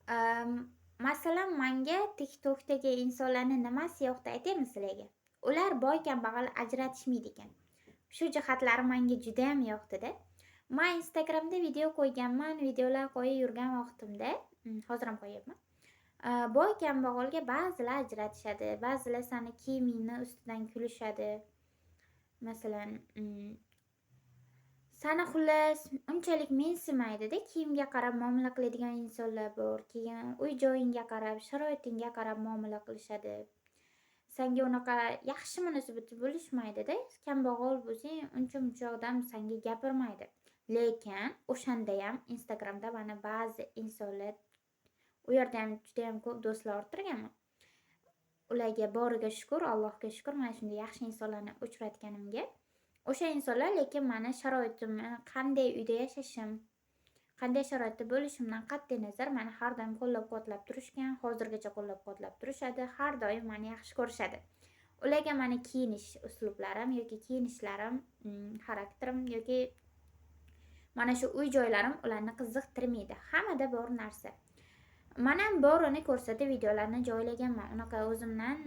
Masalan, manga TikTokdagi insonlarni nimasi yoqdi, aytaymi sizlarga? Ular boy kambag'al ajratishmaydi ekan. Shu jihatlari menga judayam yoqdi-da. Man Instagramda video qo'yganman, videolar qo'yib yurgan vaqtimda, hozir ham qo'yyapman. Boy kambag'alga ba'zilar ajratishadi, ba'zilar sani kiyimingni ustidan kulishadi. Masalan, sani xullas unchalik mensimaydida, kiyimga qarab muomala qiladigan insonlar bor. Keyin uy-joyingga qarab, sharoitingga qarab muomala qilishadi. Sanga unaqa yaxshi munosabatda bo'lishmaydida. Kambag'al bo'lsang, uncha-muncha odam sanga gapirmaydi. Lekin o'shandayam Instagramda mani ba'zi insonlar, u yerdayam judayam ko'p do'stlar orttirganman. Ularga boriga shukur, Allohga shukur, mana shunday yaxshi insonlarni uchratganimga. O'sha insonlar lekin mani sharoitimni, qanday uyda yashashim, qanday sharoitda bo'lishimdan qat'iy nazar mani har doim qo'llab-quvvatlab turishgan, hozirgacha qo'llab-quvvatlab turishadi, har doim mani yaxshi ko'rishadi. Ularga mani kiyinish uslublarim yoki kiyinishlarim, xarakterim yoki mana shu uy-joylarim ularni qiziqtirmaydi. Hammada bor narsa. Man ham borini ko'rsatib videolarni joylaganman. Unaqa o'zimdan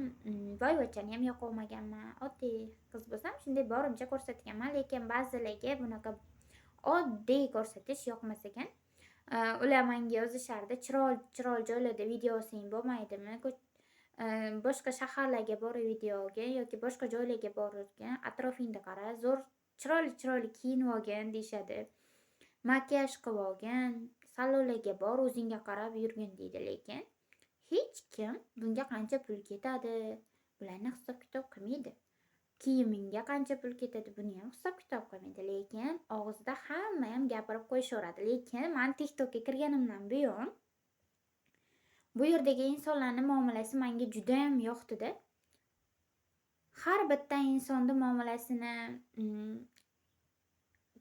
boyvachchani ham yoqolmaganman. Oddiy qiz bo'lsam, shunday borimcha ko'rsatganman, lekin ba'zilarga bunaqa oddiy ko'rsatish yoqmas ekan. Ular menga yozishardi: "Chiroyli chiroyli joylarda video olsang bo'lmaydimi? Boshqa shaharlarga borib video olgin yoki boshqa joylarga borgin, atrofingni qara, zo'r chiroyli chiroyli kiyinib olgin", deyishadi. "Makiyaj qilib olgin, salonlarga bor, o'zingga qarab yurgin", deydi. Lekin hech kim bunga qancha pul ketadi, bularni hisob-kitob qilmaydi. Kiyimingga qancha pul ketadi, buniyam hisob-kitob qilmaydi. Lekin og'zida hammayam gapirib qo'yishaveradi. Lekin man TikTokka kirganimdan buyon bu yerdagi insonlarni muomalasi menga judayam yoqdi-da. Har bitta insonni muomalasini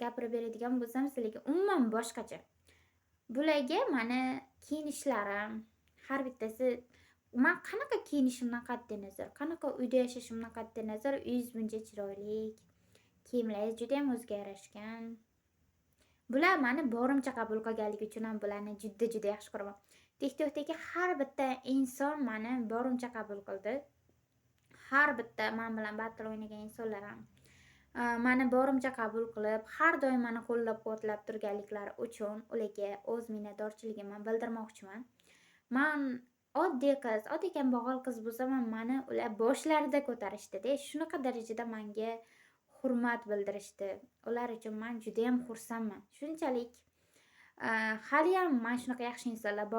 gapirib beradigan bo'lsam sizlarga, umuman boshqacha. Bularga mani kiyinishlarim, har bittasi man qanaqa kiyinishimdan qat'iy nazar, qanaqa uyda yashashimdan qat'iy nazar, uyingiz buncha chiroyli, kiyimlaringiz judayam o'ziga yarashgan. Bular mani borimcha qabul qilganligi uchun ham bularni juda-juda yaxshi ko'raman. TikTokdagi har bitta inson mani borimcha qabul qildi. Har bitta man bilan battle o'ynagan insonlar ham mani borimcha qabul qilib, har doim mani qo'llab-quvvatlab turganliklari uchun ularga o'z minnatdorchiligimni bildirmoqchiman. Man oddiy qiz, oddiy kambag'al qiz bo'lsam ham mani ular boshlarida ko'tarishdida. Shunaqa darajada manga hurmat bildirishdi. Ular uchun man judayam xursandman. Shunchalik haliyam mana shunaqa yaxshi insonlar bor.